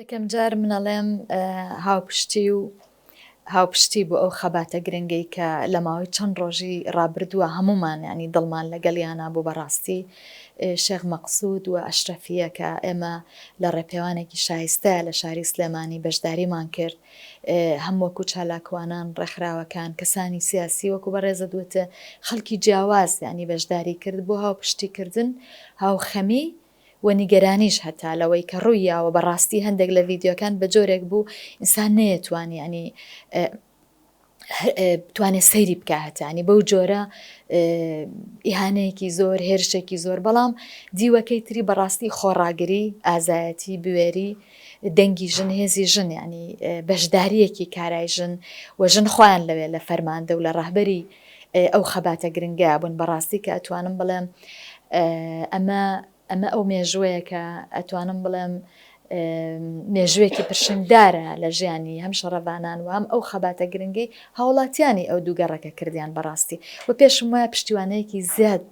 یەکەم جار من ئەڵێم هاوپشتی و هاوپشتی بۆ ئەو خەباتە گرنگەی کە لە ماوەی چەند ڕۆژی ڕابردووە هەموومان یانی دڵمان لەگەڵیانا بوو بەڕاستی شێخ مەقسود و ئەشرەفیە کە ئێمە لە ڕێپێوانێکی شایستە لە شاری سلێمانی بەشداریمان کرد هەم وەکو چالاکوانان ڕێکخراوەکان کەسانی سیاسی وەکو بەڕێزت وتت خەڵکی جیاواز یانی بەشداری کرد بۆ هاوپشتیکردن هاوخەمی و نیگەرانیش هەتا لەوەی کە ڕووی یاوە بەڕاستی هەندێک لە ڤیدیۆکان بە جۆرێک بوو ئینسان نەیەتوانی ینی بتوانێت سەیری بکە هەتانی بەو جۆرە ئیهانەیەکی زۆر هێرشێکی زۆر بەڵام دیوەکەی تری بەڕاستی خۆڕاگری ئازایەتی بوێری دەنگی ژن هێزی ژن ینی بەشداریەکی کارای ژن و ژن خۆیان لەوێ لە فەرماندە و لە ڕەهبەری ئەو خەباتە گرنگە بوون بەڕاستی کە ئەتوانم بڵێم ئەمە ئەمە ئەو مێژووەیە کە ئەتوانم بڵێم مێژوویەکی پرشنگدارە لە ژیانی هەم شەڕەڤانان و هەم ئەو خەباتە گرنگەی هاوڵاتیانی ئەو دوو گەڕەکە کردیان بەڕاستی و پێشم وایە پشتیوانەیەکی زیاد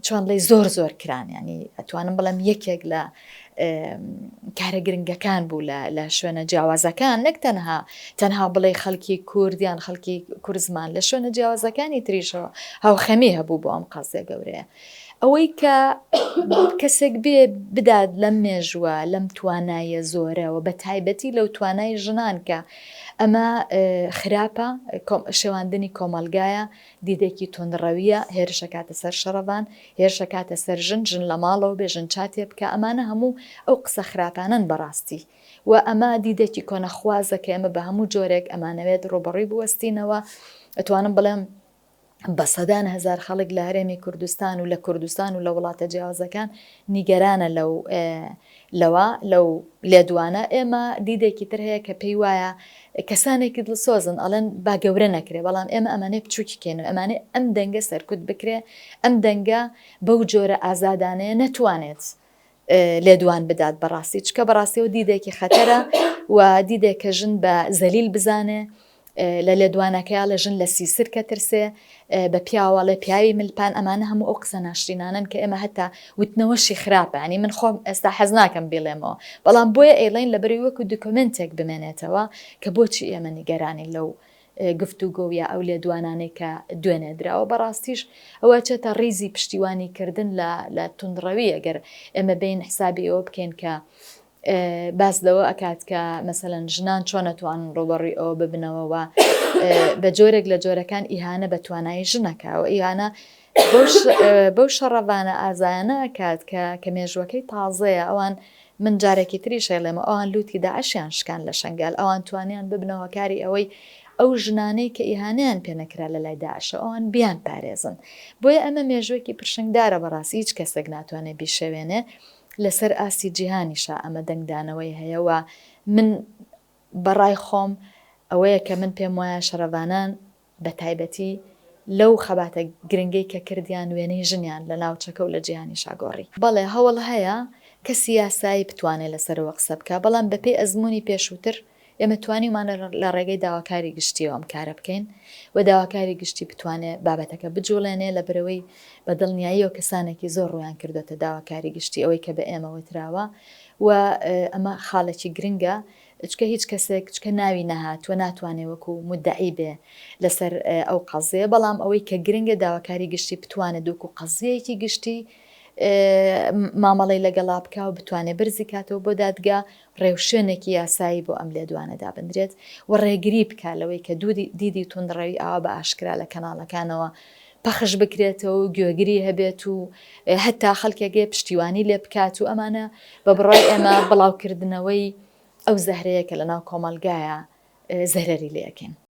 چۆن بڵێی زۆر زۆر کران ینی ئەتوانم بڵێم یەکێک لە کارە گرنگەکان بوو لە شوێنە جیاوازەکان نەک تەنها تەنها بڵێ خەڵکی کورد یان خەڵکی کورزمان لە شوێنە جیاوازەکانی تریشەوە هاوخەمی هەبوو بۆ ئەم قازیە گەورەیە ئەوەی کە کەسێک بێ بدات لەم مێژووە لەم توانایە زۆرەوە بە تایبەتی لەو توانای ژنان کە ئەمە خراپە شێواندنی کۆمەلگایە دیدێکی توندڕەویە هێرشەکاتە سەر شەڕەڤان هێرشەکاتە سەر ژن ژن لە ماڵەوە بێ ژن چاتێ بکا ئەمانە هەموو ئەو قسە خراپانەن بەڕاستی و ئەمە دیدێکی کۆنەخوازە کە ئێمە بە هەموو جۆرێک ئەمانەوێت ڕووبەڕووی بوەستینەوە ئەتوانم بڵێم بە سەدان هەزار خەڵک لە هەرێمی کوردستان و لە کوردستان و لە وڵاتە جیاوازەکان نیگەرانە لەو لەوە لەو لێدوانە ئێمە دیدێکی تر هەیە کە پێی وایە کەسانێکی دڵسۆزن ئەڵێن با گەورە نەکرێ بەڵام ئێمە ئەمانەی بچووکی کەین و ئەمانەی ئەم دەنگە سەرکوت بکرێ ئەم دەنگە بەو جۆرە ئازادانەیە نەتوانێت لێدوان بدات بەڕاستی چکە بەڕاستیەوە دیدێکی خەتەرە و دیدێک کە ژن بە زەلیل بزانێ لە لێدوانەکەیا لە ژن لە سیسرکە ترسێ بە پیاوە ڵێ پیاوی ملپان ئەمانە هەموو ئەو قسە ناشرینانەن کە ئێمە هەتا وتنەوەشی خراپە ینی من خۆم ئێستا حەز ناکەم بیڵێمەوە بەڵام بۆیە ئەیڵێن لەبەرەوەی وەکو دوکۆمێنتێک بمێنێتەوە کە بۆچی ئێمە نیگەرانین لەو گفتوگۆ یا ئەو لێدوانانەی کە دوێنێ دراوە بەڕاستیش ئەوە چێتە ڕیزی پشتیوانی کردن لە لە توندڕەوی ئەگەر ئێمە بین حسابی ئەوە بکەین کە باس لەوە ئەکات کە مەسەلەن ژنان چۆن ئەتوانن ڕووبەڕووی ئەوە ببنەوە و بە جۆرێک لە جۆرەکان ئیهانە بە توانایی ژنەکە و ئیهانە بەو شەڕەڤانە ئازایانە ئەکات کە کە مێژوەکەی تازەیە ئەوان من جارێکی تریش ئەیڵێمەوە ئەوان لوتی داعشیان شکان لە شەنگال ئەوان توانیان ببنە هۆکاری ئەوەی ئەو ژنانەی کە ئیهانەیان پێ نەکرا لە لای داعشەوە ئەوان بیان پارێزن بۆیە ئەمە مێژوویەکی پرشنگدارە بەڕاستی هیچ کەسێک ناتوانێت بیشێوێنێ لەسەر ئاستی جیهانیشا ئەمە دەنگدانەوەی هەیە و من بە ڕای خۆم ئەوەیە کە من پێم وایە شەڕەڤانان بە تایبەتی لەو خەباتە گرنگەی کە کردیان وێنەی ژنیان لە ناوچەکە و لە جیهانیشا گۆڕی. بەڵێ هەوڵ هەیە کەسی یاسایی بتوانێ لەسەرەوە قسە بکا، بەڵام بەپێی ئەزموونی پێشووتر ئێمە توانیومانە لە ڕێگەی داواکاری گشتیەوە ئەم کارە بکەین و داواکاری گشتی بتوانێ بابەتەکە بجوڵێنێ لە برەوەی بە دڵنیاییەوە کەسانێکی زۆر ڕوویان کردوێتە داواکاری گشتی ئەوەی کە بە ئێمە وتراوە و ئەمە خاڵێکی گرنگە چکە هیچ کەسێک چکە ناوی نەهاتووە ناتوانێ وەکو مدعی بێ لەسەر ئەو قەزیە بەڵام ئەوەی کە گرنگە داواکاری گشتی بتوانێت وەکو قەزیەکی گشتی مامەڵەی لەگەڵا بکا و بتوانێت بەرزی کاتەوە بۆ دادگا ڕێوشوێنێکی یاسایی بۆ ئەم لێدوانە دابندرێت و ڕێگری بکا لەوەی کە دیدی توندڕەوی ئاوا بە ئاشکرا لە کەناڵەکانەوە پەخش بکرێتەوە و گوێگری هەبێت و هەتا خەڵکێک هەیە پشتیوانی لێ بکات و ئەمانە بە بڕوای ئێمە بڵاوکردنەوەی ئەو زەهرەیە کە لەناو کۆمەڵگایە زەرەری لێ ئەکەین.